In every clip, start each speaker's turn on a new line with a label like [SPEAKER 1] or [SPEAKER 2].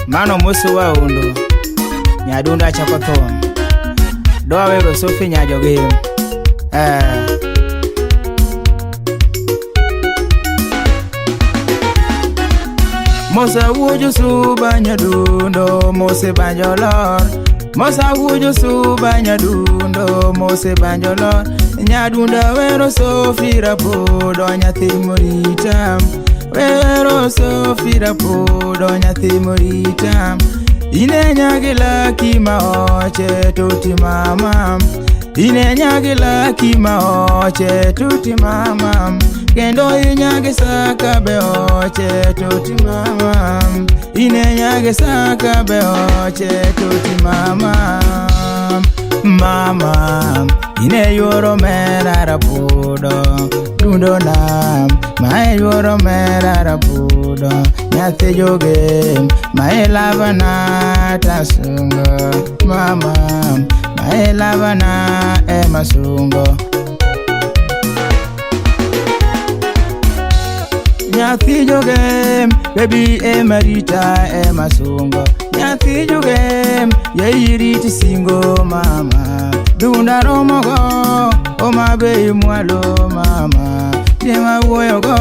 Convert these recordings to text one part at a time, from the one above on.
[SPEAKER 1] Mano mosu waundo nyadundo achako thum doa wero Sophie nyajogi. Mosa wuojo suba nyadundo mose banjo lor. Mosa wuojo suba nyadundo mose banjo lor. Nyadundo wero Sophie rapodo nyathi morita. Wero Sophie rapodo nyathi morita. Ine nyagi laki ma oche tuti mama. Ine nyagi laki ma oche tuti mama. Kendo inyagi saka be oche tuti mama. Ine nyagi saka be oche tuti mama. Mama, ine yuoro mera rapudo. Dundo na, ma yuoro mera rapudo. Nyathi joge, ma ilavana tasungo. Mama, ma ilavana emasungo. Nyathi joge, baby emarita emasungo. Nyathi joge, yeiriti singo mama. Dunda romogo, oma be mwalo mama. Ne wawuoyogo,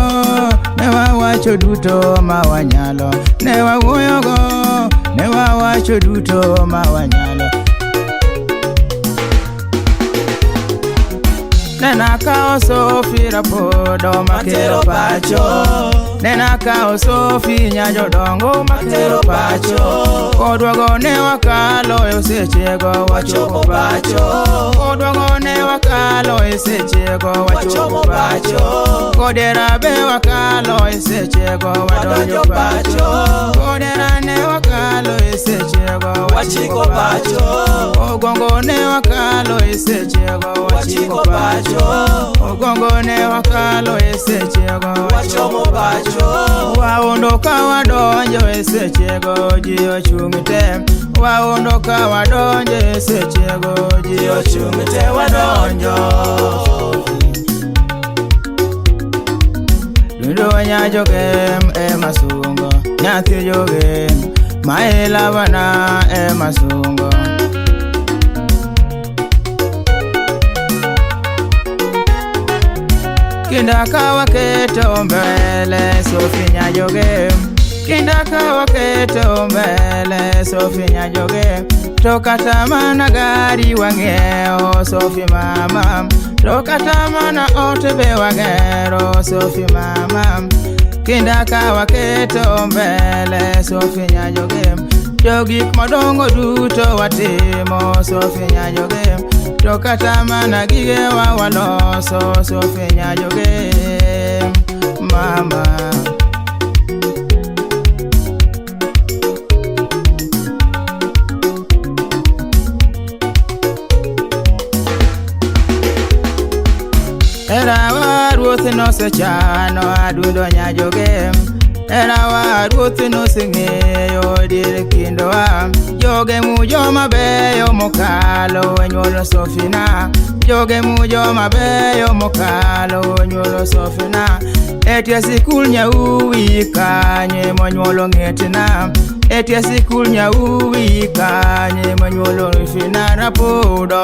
[SPEAKER 1] ne wawacho duto ma wanyalo. Ne wawuoyogo, ne wawacho duto ma wanyalo. Nena kawo Sophie rapodo makero pacho. Nena kawo Sophie nyajodongo makero pacho. Kodwogo ne wakalo e sechego wachopo pacho. Kodwogo ne wakalo e sechego wachopo pacho. Kodera be wakalo e sechego wadonjo pacho. Kodera ne wakalo e sechego
[SPEAKER 2] Wachiko pacho.
[SPEAKER 1] Ogongo ne wakalo e sechego
[SPEAKER 2] Wachiko pacho.
[SPEAKER 1] Ogongo ne wakalo e sechego
[SPEAKER 2] Wachomo pacho.
[SPEAKER 1] Waondo ka wadonjo e sechego ji ochung' te. Waondo ka wadonjo e sechego ji ochung' te wadonjo. Dundo nyajogem emasungo nyathi jogem ma ilavana emasungo. Kinda ka waketo mbele Sophie nyajogem. Kinda ka waketo mbele Sophie nyajogem. To kata mana gari wang'iewo Sophie mama. To kata mana ot be wagero Sophie mama. Kinda ka waketo mbele Sophie nyajogem. To gik madongo duto watimo Sophie nyajogem. To kata mana gigewa waloso Sophie nyajogem. Mama. Erawa ruoth nosechano adundo nyajogem. Erawa ruoth noseng'eyo dier kindowa. Joge mujo mabeyo mokalo nyuolo Sofina. Joge mujo mabeyo mokalo nyuolo Sofina. Etie sikul nyauwi kanye monyuolo ng'etna. Etie sikul nyauwi kanye monyuolo Rufina rapudo.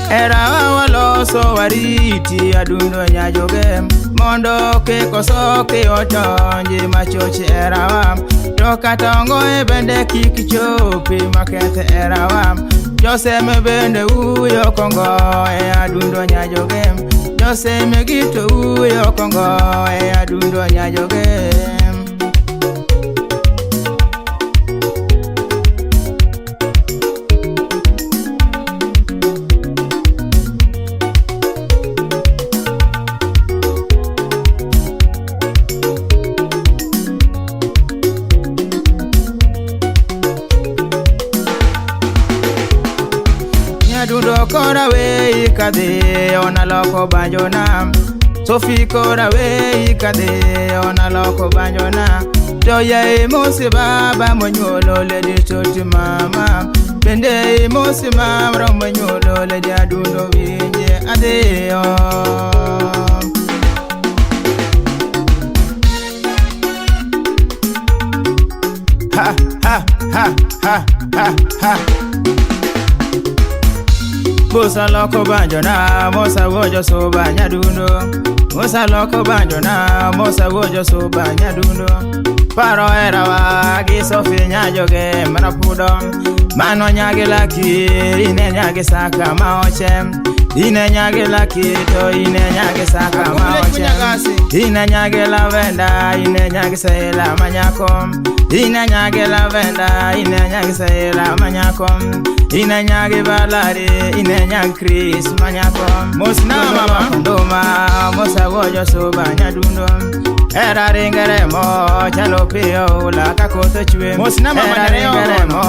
[SPEAKER 1] Era waloso wariti adundo nyajogem. Mondo kik osoki odonji machochi erawa. To kata ongoye bende kik chopi maketh erawa. Joseme bende wuyo kongo e adundo nyajogem. Joseme gito wuyo kongo e adundo nyajogem. Nyadundo kora wei kadhi ona loko banjona. Sofi kora wei kadhi ona loko banjona. To yae mosi baba monyuolo ledi toti mama. Bende mosi mama monyuolo ledi adundo winje adhiyo. Ha ha ha ha ha ha. Musa loko banjo na Musa wojo soba nyadundo. Musa loko banjo na Musa wojo soba nyadundo. Paro erawa gi Sofi nyajoge mana pudo. Mano nyagi laki ine nyagi saka maoche. Ine nyagi laki to ine nyagi saka maoche. Ine nyagi lavenda ine nyagi sela manyako. Ine nyagi lavenda ine nyagi sela manyako. Ine nyagi balari ine nyagi Chris manyako.
[SPEAKER 2] Mosna mama.
[SPEAKER 1] Nduma musa wojo soba nyadundo. Era ringere mo chalo piyo ula ka koth ochwe.
[SPEAKER 2] Mosna mama
[SPEAKER 1] Era
[SPEAKER 2] Nyareo
[SPEAKER 1] ringere mo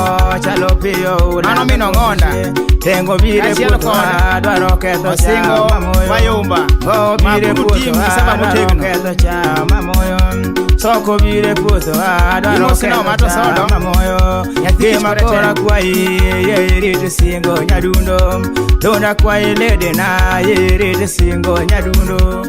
[SPEAKER 1] chalo piyo ula
[SPEAKER 2] Mano
[SPEAKER 1] ka
[SPEAKER 2] min
[SPEAKER 1] koth
[SPEAKER 2] Ong'onda.
[SPEAKER 1] ochwe. Tengo bire
[SPEAKER 2] Kaachiel
[SPEAKER 1] puotho
[SPEAKER 2] kod
[SPEAKER 1] dwaro ketho
[SPEAKER 2] Osingo
[SPEAKER 1] cham mamoyo.
[SPEAKER 2] Wayumba.
[SPEAKER 1] Go bire
[SPEAKER 2] Makuru
[SPEAKER 1] puotho
[SPEAKER 2] team gi saba
[SPEAKER 1] dwaro
[SPEAKER 2] motegno.
[SPEAKER 1] ketho cham mamoyo. Soko bire puotho dwaro
[SPEAKER 2] Imosno
[SPEAKER 1] ketho
[SPEAKER 2] Mato Sodo.
[SPEAKER 1] cham mamoyo.
[SPEAKER 2] Nyathi kich
[SPEAKER 1] Gima
[SPEAKER 2] kod
[SPEAKER 1] kora
[SPEAKER 2] ateng.
[SPEAKER 1] kwayi ye irit singo nyadundo. Donda kwayi ledena ye irit singo nyadundo.